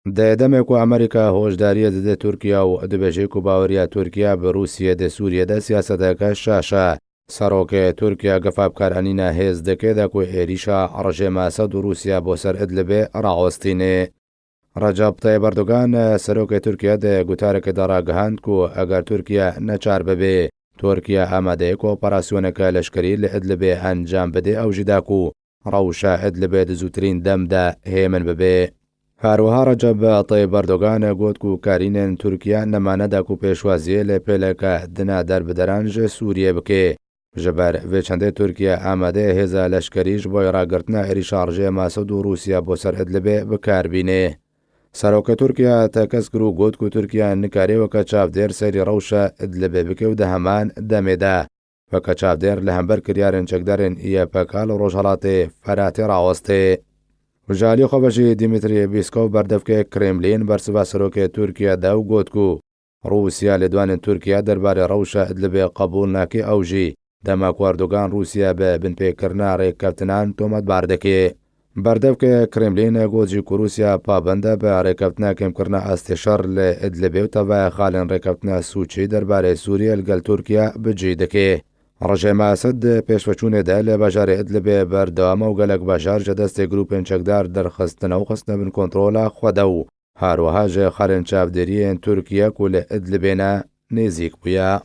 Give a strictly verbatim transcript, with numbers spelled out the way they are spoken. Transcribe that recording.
Di demê ku Amerîka hoşdariyê dide Tirkiye û dibêje ku baweriya Tirkiye bi Rûsiyê di Sûriyê de siyaseteke şaş e, serokê Tirkiye gefa bi kar anîna hêz dike de ku êrîşa rejêma Esed û Rûsya bo ser Idlibê rawestîne. Recep Tayyip Erdogan, serokê Tirkiye di gutareke de ragihand ku eger Tirkiye neçar bibe, Tirkiye amade ye ku operasyoneke leşkerî li Idlibê encam bide, ew jî da ku rewşa Idlibê di zûtirîn dem de hêmin bibe. Her wiha Recep Tayyip Erdogan got ku karînên Tirkiye nemane da ku pêşwaziyê li pêleke dina derbideran ji Sûriyê bike. Ji ber vê çendê Tirkiye amade ye hêza leşkerî ji bo ragirtina êrîşa rejêma Esed û Rûsya bo ser Idlibê bi kar bîne. Serokê Tirkiye tekez kir û got ku Tirkiye nikare weke çavdêr seyrî rewşa Idlibê bike û di heman demê de weke çavdêr li hember kiryarên çekdarên Y P K li Rojhelatê Feratê rawestê. Ji alî xwe ve jî Dimitriy Peskov, berdevkê Kremlîn, bersiva serokê Tirkiye da û got ku Rûsya lêdwanên Tirkiye derbarê rewşa Idlibê qebûl nake, ew jî dema ku Erdogan Rûsya bi binpêkirina rêkeftinan tometbar dike. Berdevkê Kremlîn got jî ku Rûsya pabend e bi rêkeftina kêmkirina astê şer li Idlibê û tevaya xalên rêkeftina Sûçî derbarê Sûriyê li gel Tirkiye bi cî dike. Rejêma Esed di pêşveçûnê de li bajarê Idlibê berdewam e û gelek bajar ji destê grûpên çekdar derxistine û xistine bin kontrola xwe de û her wiha ji xalên çavdêriyên Tirkiye ku li Idlibê ne nêzîk bûye.